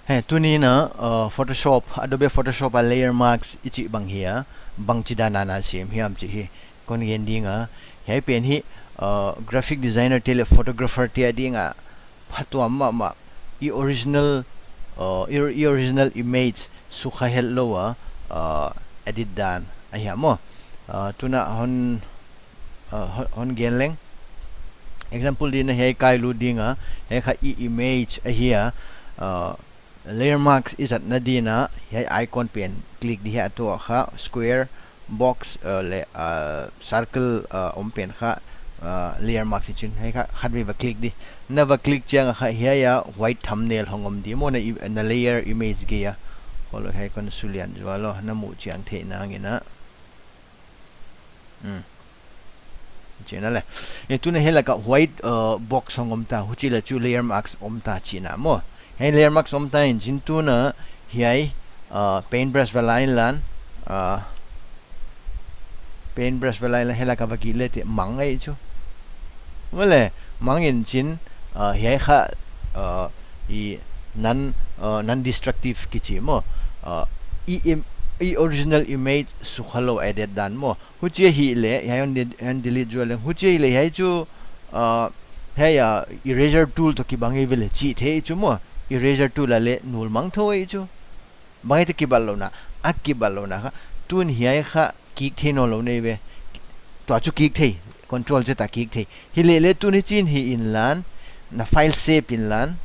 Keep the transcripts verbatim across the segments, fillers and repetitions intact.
He, tuni'n a, uh, Photoshop, Adobe Photoshop a layer mask i chih bang hia, bangchidan a na sem hiam chih hi kon gen ding a. Hiai pen hi, uh, graphic designer te leh photographer te a ding a phatuam mahmah, i original, uh, i, i original image sukha hetlou a, uh, edit dan ahi a maw. Uh, tuin a hon, uh, hon, hon gen leng. Example dingin hiai ka lut ding a, hiai kha i image ahi a, uh, layer mask i zatna dingin hiai icon pen click di, hiai a tuak kha square, box, uh, leh, uh, circle, uh, om pen kha, uh, layer mask i chih, hiai kha khatvei va click di. Na va click chiang a kha hiai a white thumbnail hong om di maw, na i-, na layer image gei a. Kolo hiai kon sulian zual lou, na muh chiang theihna dingin a. Hmm. Chihna leh. E, tuin a hiai lak a white, uh, box hong om ta, huchi leh chu layer mask om ta chihna maw. Hiai layer mask om ta in chin tuin a hiai, uh, paintbrush va la inla, uh, paintbrush va la inla hiai lak a va gih leh teh mang ahi chu. Maw leh, mang in chin, uh, hiai kha, uh, i non, uh, non-destructive kichi maw. Uh, i im-, i original image sukha lou edit dan maw. Huchi ahihleh, hiai hon de-, hon delete zual leng. Huchi ahihleh, hiai chu, uh, hiai a eraser tool toh kibang ahi ve leh chih theih chu maw. Eraser tool a leh nul mang thou ahi chu. Bang ahia kibatlouhna, a kibatlouhna kha. Tuin hiai kha kik thei nawnlou nei ve. Tua chu kik thei, control Z a kik thei. Himahleh tuin hichin hi inla, na file save inla,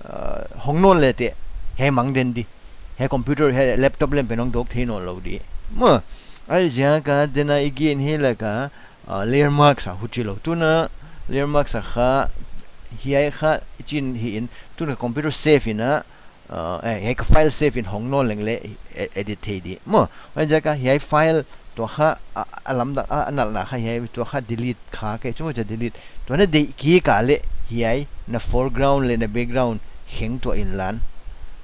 uh, hong nawn leh teh, hiai mang den di. Hiai computer, hiai laptop leng pen hong dawk thei nawnlou di. Maw, huaiziak a, tuin a i gen hiai lak a, uh, layer mask a huchi lou. Tuin a layer mask a kha, hiai kha, i chih hi in, tuin a computer save in a, uh, eh, hiai ka file save in hong nawn leng leh, e-, edit thei di. Maw, huaiziak a, hiai file tua kha, a, a lamdang, a, a nalhna kha, hiai tua kha delete kha kei, chu maw chu delete. Tuin a deih kik a leh, hiai, na foreground leh na background, kheng tuah inla.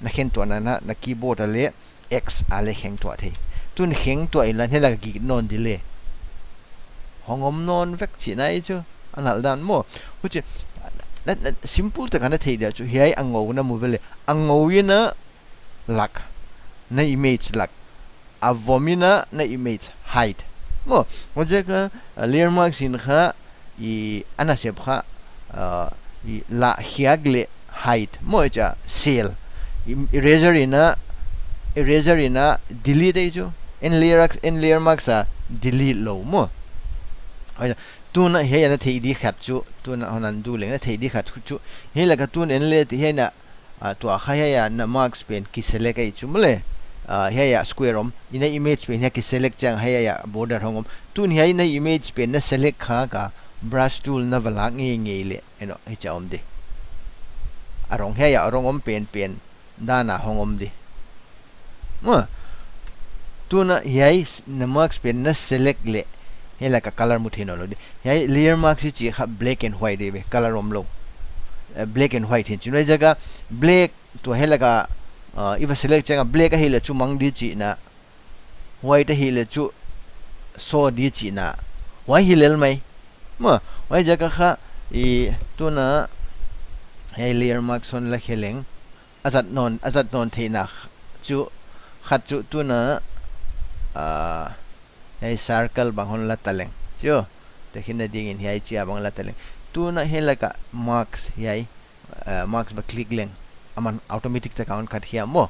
Na kheng tuahna, na, na keyboard a leh, X a leh kheng tuah thei. Tuin kheng tuah inla, hiai lak a gih nawn di leh. Hong om nawn vek chihna ahi chu, a nalh dan maw. Huchi, na, na, simple tak a na theih dia chu, hiai a ngou na mu ve leh. A ngou in a lak, na image lak. A vom in a na image hide. Maw, huaiziak a, uh, layer mask in kha, i a nasep kha, uh, i la khiak leh hide. Maw, i chih sel. I, eraser in a, eraser in a delete ahi chu. En layer, en layer mask a delete lou maw. Huai, tuin a hiai a na theih di khat chu, tuin a hon undo leng na theih di khat chu. Hiai lak a tuin en leh teh hiai na, uh, tua kha hiai a na mask pen ki select ahi chu maw leh. Uh, hiai a square om. I na image pen hiai ki select chiang hiai a border hong om. Tuin hiai na image pen na select kha ka brush tool na va lak ngeingei leh. Eno, hichi a om di. A rong hiai a rong om penpen dan a hong om di. Maw, tuin a hiai s-, na mask pen na select leh. Hiai lak a color mu thei nawnlou di. Hiai layer mask i chih kha black and white di ve, color omlou. Eh, black and white hi'n chin. Huaiziak a black tua hiai lak a, uh, i va select chiang a black ahihleh chu mang di chihna. White ahihleh chu saw di chihna. Huai hi lel mai. Maw, huaiziak a kha, i tuin a, hiai layer mask hon la khe leng. A zat nawn, a zat nawn theihna chu, khat chu tuin a, uh, hiai circle bang hon la ta leng. Chu, tehkhinna dingin hiai chih bang la ta leng. Tuin a hiai lak a mask hiai, uh, mask va click leng. Aman automatic tak a hon cut hi maw.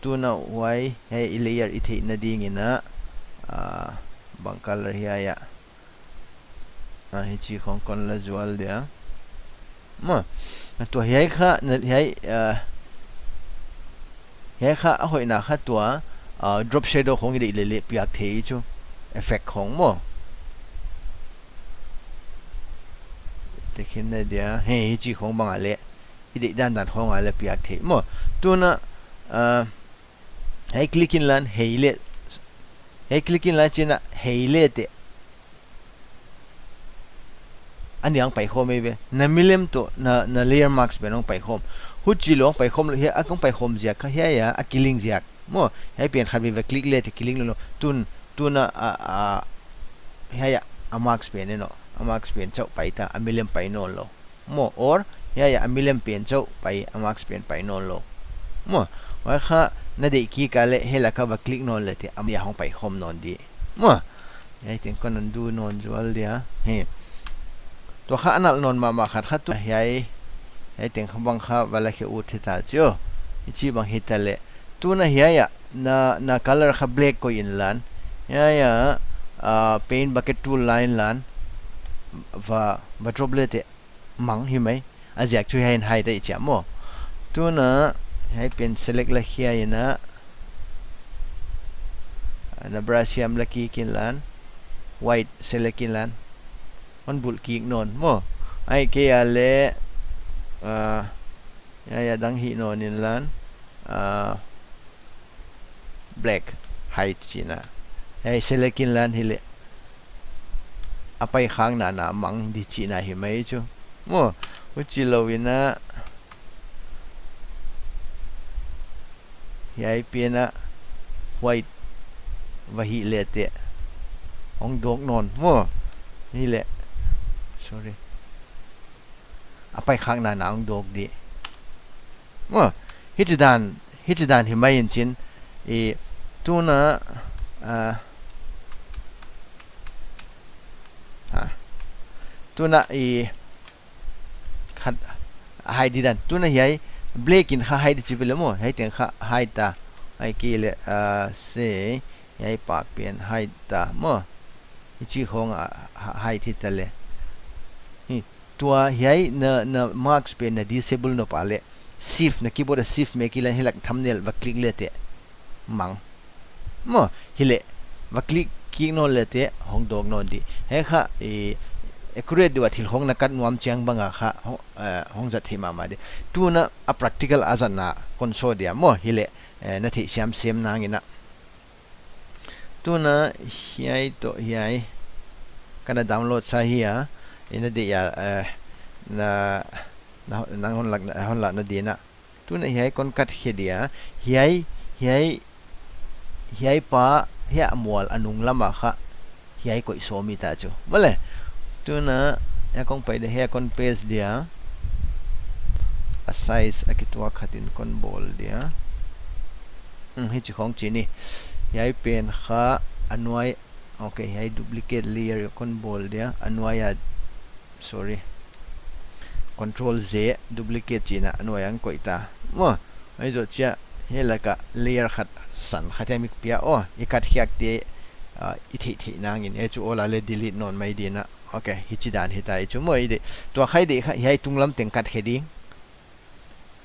Tuin a huai, hiai i layer i theihna dingin a, uh, bang color hiai a. Ah, hichi khong kon la zual dia. Maw, tua hiai kha, na, hiai, uh, hiai kha a hoihna kha tua, uh, drop shadow khong i deih leh leh piak thei chu. Effect khong maw. Tehkhinna dia, he, hichi khong bang a leh. I deih dandan khong a leh piak thei maw. Tuin a, uh, hiai click inla hei leh. Hiai click inla chin a hei leh teh. A niang paikhawm ahi ve. Na milem toh, na, na layer mask pen hong paikhawm. Huchi lou hong paikhawm lou, hiai a hong paikhawm ziak kha hiai a, a killing ziak. Maw, hiai pen khatvei va click leh teh killing lou lou. Tuin, tuin a, a, a, hiai a, a mask pen eno. A mask pen chauh pai ta, a milem pai nawnlou. Maw, or, hiai a, a milem pen chauh pai, a mask pen pai nawnlou. Maw, huai kha na deih kik a leh hiai laka va click nawn leh teh, a mah dia hong pai khawm nawn di. Maw, hiai teng kon undo nawn zual dia. Hi. Tua kha a nalh nawn mahmah khat kha tu hiai, hiai teng kha bang kha va la khe ut hita chu. Hichi bang hita leh. Tuna hiai ah, na, na color kha black koih inlan. Hiai ah, ah, paint bucket tool la inlan. Va, va drop leh teh. Mang hi mai. A ziak chu hiai in hide a i chi a maw. Tuna, hiai pen select la khia in a. Na brush hiam la kik inlan. White select inlan. Hon bulh kik nawn maw. Ahihkeileh, ah, hiai a dang hih nawn inlan. Ah, black hide chihna. Hiai select inlan hileh. A pai khak nana mang di chihna hi mai chu. Maw, huchi lou in a. Hiai pen a white va hih leh teh. Hong dawk nawn. Maw, hileh. Sorry. A pai khak nana hong dawk di. Maw, hichi dan, hichi dan hi mai in chin. I, tuna, ah, ha. Tuna i khat hide di dan. Tuna hiai black in kha hide chi vele maw. Hiai teng kha hide ta. Ahihkeileh, ah, se, hiai pak pen hide ta maw. Hichi khong a, ha-, hide hita leh. Hi. Tua hiai na, na mask pen na disable nop a leh. Shift, na keyboard a shift mek inlan hiai lak thumbnail va click leh teh. Mang. Maw, hileh. Va click kik nawn leh teh, hong dawk nawn di. Hiai kha, eh, accurate deuh a thil hong na kat nuam chiang bang a kha, hong, eh, hong zat theih mahmah di. Tuna a practical a zatna kon show dia. Maw, hileh, eh, na theih siamsiam nang in a. Tuna hiai toh hiai. Kana download sa hi a. I na deih a, eh, na, na, na hon lak, na hon lak na di na. Tuna hiai kon kat khe dia. Hiai, hiai, hiai pa, hiai a mual a nung lam a kha. Hiai koih sawm i ta chu. Maw leh. Tuna, hiai kon pai dia, hiai kon paste dia. A size a kituak khat in kon bawl dia. Hmm, hichi khong chi ni. Hiai pen kha a nuai. Ok, hiai duplicate layer kon bawl dia. A nuai a, sorry. Control Z, duplicate chihna a nuai a hong koih ta. Maw, hiai zoh chiah, hiai laka layer khat san khat hiam i pia. Oh, i kat khiak teh, ah, i theih theih nang in. Hiai chu all a leh delete nawn mai di na. Ok, hichi dan hita i chu maw i deih. Tua kha i deih kha, hiai tunglam teng kat khe ding.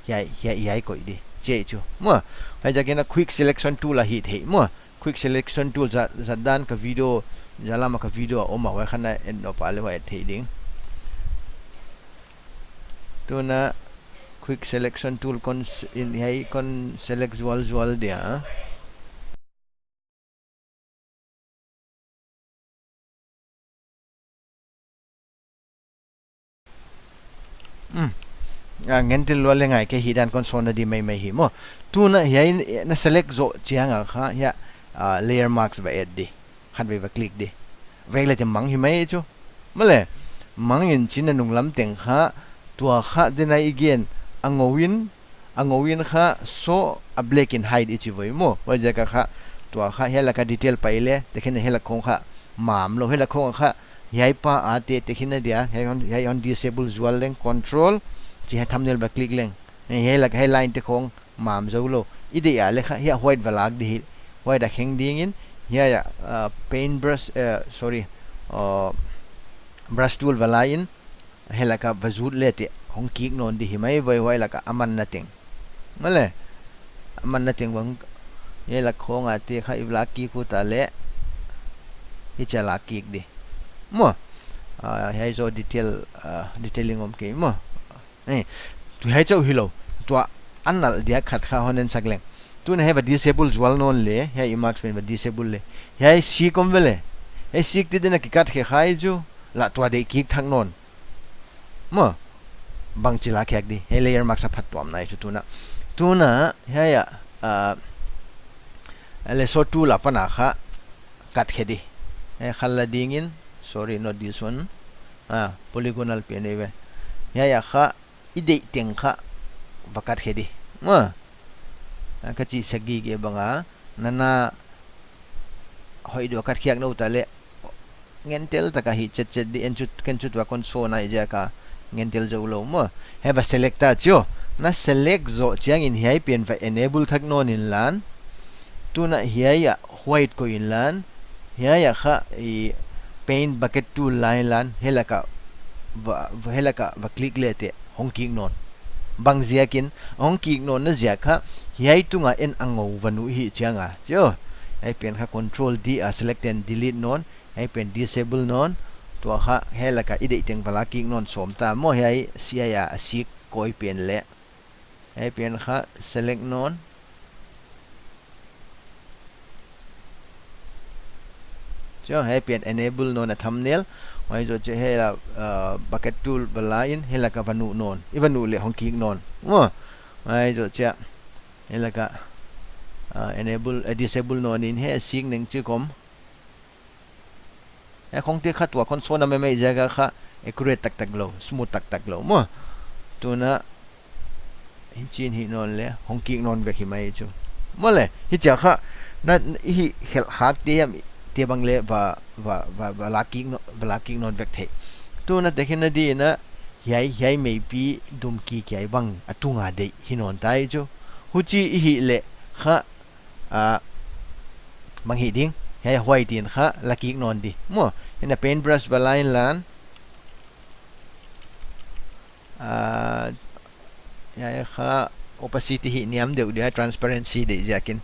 Hiai, hiai, hiai koih di. Chi chu. Maw. Huaiziak in a quick selection tool a hih theih. Maw. Quick selection tool zat, zat dan ka video, zat lam a ka video a om a huai kha na en nop a leh huai et theih ding. Tuna quick selection tool kon s-, in hiai kon select zual zual dia. Hmm. Ah, ngen til lua leh ngai kei hi dan kon sawn na di maimai hi maw. Tuna hiai na select zoh chiang a kha hiai, ah, layer mask va add di. Khatvei va click di. Vek leh teh mang hi mai chu. Maw leh, mang in chin a nunglam teng kha, tua kha denai i gen, a ngou in, a ngou in kha, so a black in hide i chi voi maw. Huaiziak a kha, tua kha hiai laka detail pai leh, tekhin hiai lak khong kha, mam lou hiai lak khong kha, hiai pa a teh, tekhin a dia, hiai hon, hiai hon disable zual leng, control, chi hiai thumbnail va click leng. Hiai lak, hiai line te khong, mam zou lou. I deih a leh kha, hiai white va lak di hi. White a kheng ding in, hiai a, uh, paint brush, uh, sorry, uh, brush tool va la in, hiai laka va zut leh teh, hong kik nawn di hi mai voi huai laka a man na teng. Maw leh, a man na teng bang, hiai lak khong a teh kha i va lak kik ut a leh, hichia lak kik di. Maw, uh, hiai zoh detail, uh, detailing om kei maw. Eh, tu hiai chauh hilou. Tua a nalh dia khat kha hon en sak leng. Tuna hiai va disable zual nawn leh, hiai i mask pen va disable leh. Hiai sik om vele. Hiai sik teh dena kikat khe kha i chu. Lah tua deih kik thak nawn. Maw. Bangchi la khiak di. Hiai layer mask a phattuamna i chu tuna. Tuna, hiai a, ah, lasso tool apan a kha kat khe di. Hiai kha la ding in. Sorry, not this one. Ah, polygonal pen ei ve. Hiai a kha i deih teng kha va kat khe di. Maw. Ah, ka chih segi ke bang a, na na hoih deuh kat khiak nou ta leh, ngentel taka hih chetchet di, en chu, ken chu tua kon sawn a ziak a, ngentel zou lou maw. Hiai va select ta chu. Na select zoh chiangin hiai pen va enable thak nawn inla. Tuna hiai a white koih inla. Hiai a kha i paint bucket tool la inla. Hiai laka va, va, hiai laka va click le teh hong kik nawn. Bang ziakin, hong kik nawnna ziak kha, hiai tunga en a ngou va nuh hi chiang a. Chu. Hiai pen kha control D a select and delete nawn. Hiai pen disable nawn. Tua kha, hiai laka i deih teng va la kik nawn sawm ta maw, hiai C I a a sik koi pen leh. Hiai pen kha select nawn. Chu, hiai pen enable nawn a thumbnail. Huai zoh chiah hiai la, uh, bucket tool va la in, hiai laka va nuh nawn. I va nuh leh hong kik nawn. Maw. Huai zoh chiah. Hiai laka, uh, enable, uh, disable nawn in hiai sik neng chi kom. Hiai khong te kha tua kon sawn a maimai ziak a kha accurate taktak lou, smooth taktak lou maw. Tuna, hichi'n hih nawn leh, hong kik nawn vek hi mai chu. Maw leh, hichia kha, na, i hih khelh khak te hiam, te bang leh, va, va, va, va la kik nawn, va la kik nawn vek thei. Tuna tekhin na di na, hiai, hiai meipi dum kik hiai bang, a tunga deih, hi nawn ta hi chu. Huchi i hih leh, kha, ah, bang hi ding, hiai white in kha la kik nawn di. Maw, hiai na paintbrush va la inla. Ah, hiai kha opacity hih niam deuh dia, transparency deih ziakin.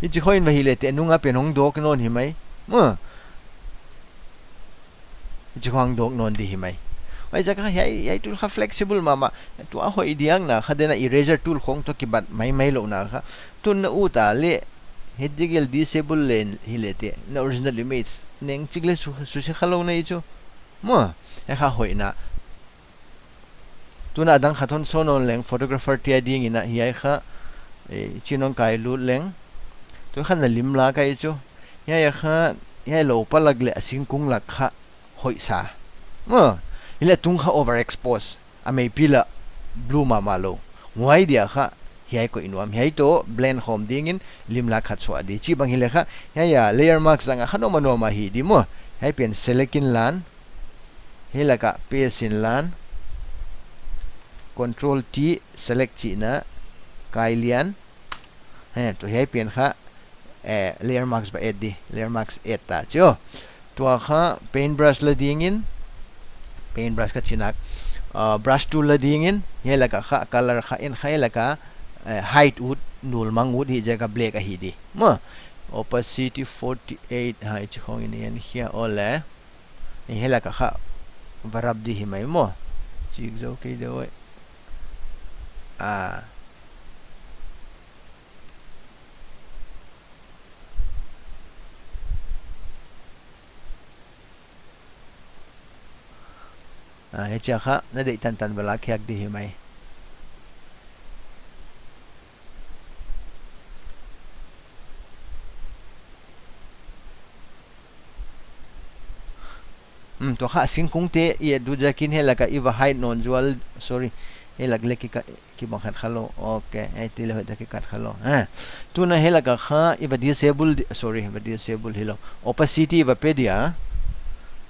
Hichi khong in va hih leh teh nunga pen hong dawk nawn hi mai. Maw. Hichi khong dawk nawn di hi mai. Huaiziak a hiai, hiai tool kha flexible mahmah. Tua hoih diakna kha den a eraser tool khong toh kibat maimai louhna kha. Tun na ut a leh, hiai digel disable leh hi leh teh, na original image. Neng chik leh su, susia kha lou na hi chu. Maw, hiai kha hoihna. Tuna a dang khat hon sawn nawn leng photographer te a dingin a hiai kha, eh, chi'n hon kai lut leng. Tu kha na lim la ka hi chu. Hiai kha, hiai lou pa lak leh a singkung lak kha hoih sa. Maw, hiai leh tung kha overexpose. A meipi la blue mahmah lou. Huai dia kha, hiai koih nuam. Hiai toh blend khawm dingin lim la khat suah di. Chibang hi leh kha, hiai a layer mask zang a kha nuam a nuam a hi di maw. Hiai pen select inla. Hiai laka paste inla. Control T select chihna. Kai lian. He, tu hiai pen kha, eh, layer mask va add di. Layer mask add ta chu. Tua kha paintbrush la dingin. Paintbrush ka chihna. Ah, brush tool la dingin. Hiai laka kha, color kha, en kha hiai laka, eh, hide ut, nul mang ut hi ziak a black a hi di. Maw, opacity forty-eight, hichi khong in en hiai aw leh. Hiai laka kha va rap di hi mai maw. Chik zou kei deuh e. Ah. Ah, hichia kha, na deih tantan va la khiak di hi mai. Hmm, tua kha singkung te i et deuh ziakin hiai laka i va hide nawn zual, sorry, hiai lak leh ki ka, kibang khat kha lou, ok, hiai ti leh hoih tak kikat kha lou, eh. Tuna hiai laka kha i va disable di, sorry, i va disable hilou, opacity i va pe dia,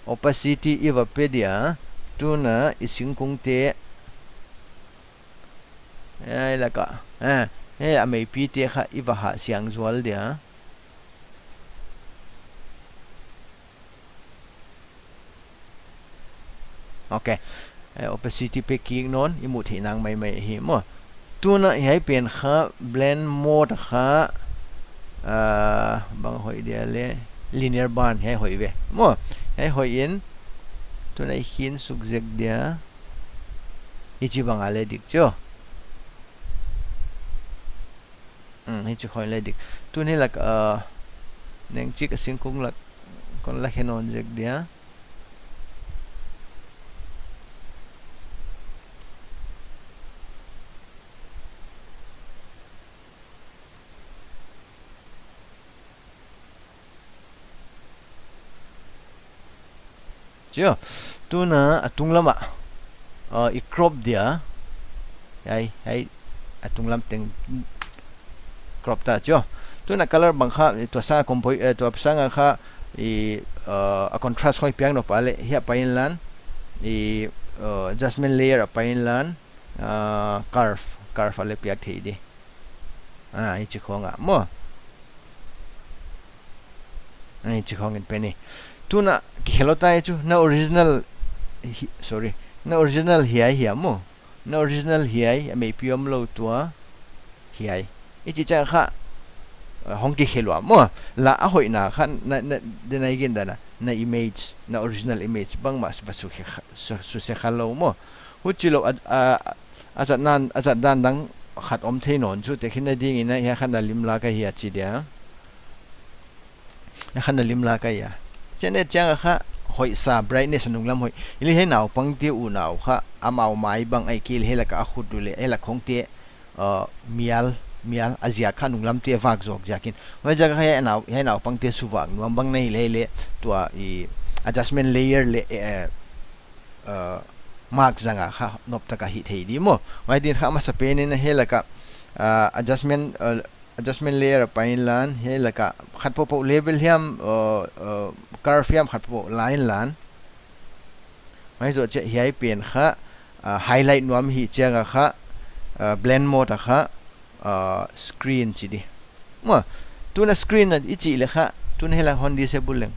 opacity i va pe dia, tuna i singkung te, hiai laka, eh, hiai a meipi te kha i va hah siang zual dia. Ok. Eh, opacity pe kik nawn, i muh theih nang maimai hi maw. Tuna hiai pen kha blend mode kha, ah, bang hoih dia leh linear burn hiai hoih ve. Maw, hiai hoih in, tuna i khin suk zek dia. Hichibang a leh dik chu. Hmm, hichi khong leh dik. Tun hiai lak, ah, neng chik a singkung lak kon la khe nawn zek dia. Chu, tuna a tunglam ah, uh, i crop dia. Hiai, hiai, a tunglam teng. crop ta chu. Tuna color bang kha, tua sang a compoi-, eh, tua sang a kha, i, uh, a contrast khong i piak nop a leh, hiai a pai inla, i, uh, adjustment layer a pai inla, uh, curve, curve a leh piak thei di. Ah, hichi khong a, maw. Ah, hichi khong in pen hi. Tuna, kikhel lou ta chu, na original, hi, sorry, na original hiai hiam maw. Na original hiai, a meipi omlou tua, hiai. Hichi chiang kha, uh, hong kikhel lua maw. La a hoihna kha, na, na, den a i gen dan a, na image, na original image, bangmah va su khe kha, su, suse kha lou maw. Huchilou, a, a, a zat nan, a zat dan dang khat om thei nawn chu, tehkhinna dingin a, hiai kha na lim la ka hi a chi dia. Hiai kha na lim la ka hi a. Chih neu chiang a kha, hoih sa, brightness a nunglam hoih. Hileh hiai naupangte unau kha, amau mai bang ahihkeileh hiai lak a khut uh leh, hiai lak khongte, uh, mial, mial, a ziak kha nunglamte vak zawk ziakin. Huaiziak a kha hiai nau, hiai naupangte suvak nuam bang na hih leh, tua i adjustment layer leh, eh, uh, mask zang a kha nop tak a hih thei di maw. Huai din kha masapen in hiai lak a, uh, adjustment, uh, adjustment layer a pai inla, hiai lak a khat pohpoh level hiam, uh, uh, curve hiam khat pohpoh la inla. Huai zoh chiah hiai pen kha, uh, highlight nuam hi chiang a kha, uh, blend mode a kha, uh, screen chi di. Maw, tuna screen a i chih leh kha, tuna hiai lak hon disable leng.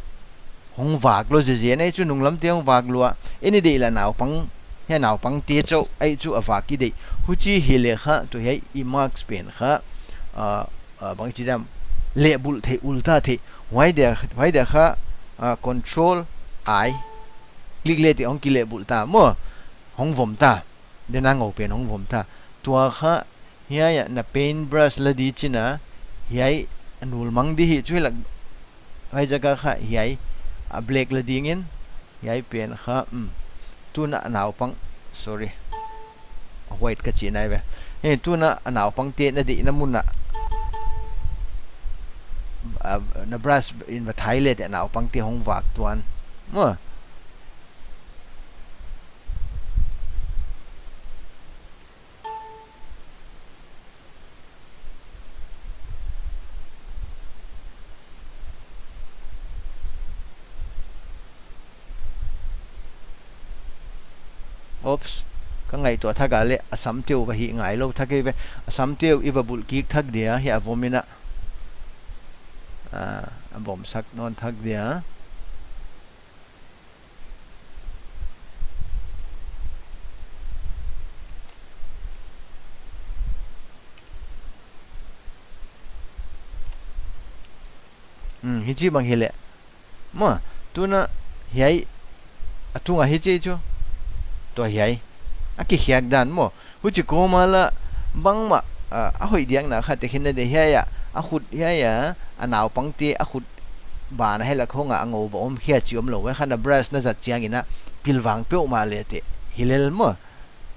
Hong vak lou ziahziah na hi chu nunglamte hong vak lua. Ei deih leh naupang, hiai naupangte chauh, ei chu a vak i deih. Huchi hileh kha, tua hiai i mask pen kha, uh, uh, bang chi diam, lehbulh thei, ulta thei. Huai dia, huai dia kha, uh, control I. Click leh teh hong kilehbulh ta, maw. Hong vom ta. Den a ngou pen hong vom ta. Tua kha, hiai a na paint brush la di chih na, hiai a nul mang di hi chu hiai lak, huaiziak a kha, hiai a black la dingin, hiai pen kha, um, tuna naupang, sorry, white ka chih nai ve. Hiai tuna naupangte na deihna mun a, a, na brush in va thai leh teh naupangte hong vak tuan. Maw. Oops, ka ngaihtuah thak a leh, a samte uh va hih ngai lou thak ei ve. A samte uh i va bulh kik thak dia, hiai a vom in a. Ah, a vom sak nawn thak dia. Hmm, hichi bang hileh. Maw, tuna hiai, a tung a hichi chu. Tua hiai. A kikhiak dan maw. Huchi kawm a la bangmah, ah, a hoih diakna kha tehkhinna ding hiai a, a khut hiai a, a naupangte a khut ban a hiai lak khong a a ngou va om khia chi omlou. Huai kha na brush na zat chiangin a pilvang peuhmah leh teh. Hi lel maw.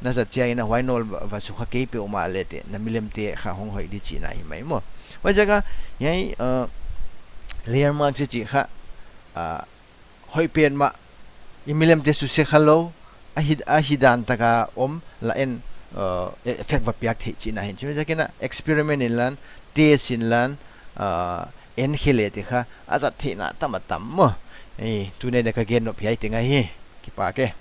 Na zat chiangin a huai nawl va, va sukha kei peuhmah leh teh. Na milemte kha hong hoih di chihna hi mai maw. Huaiziak a, hiai, ah, layer mask chi chi kha, ah, hoih petmah, i milemte suse kha lou, a hi, a hi dan tak a om la en, uh, effect va piak theih chihna hi. Chih ziakin a experiment inla, test inla, uh, en khe leh teh kha, a zat theihna tam a tam maw. Eh, tuni a ka gen nop hiai teng ahi, kipak e.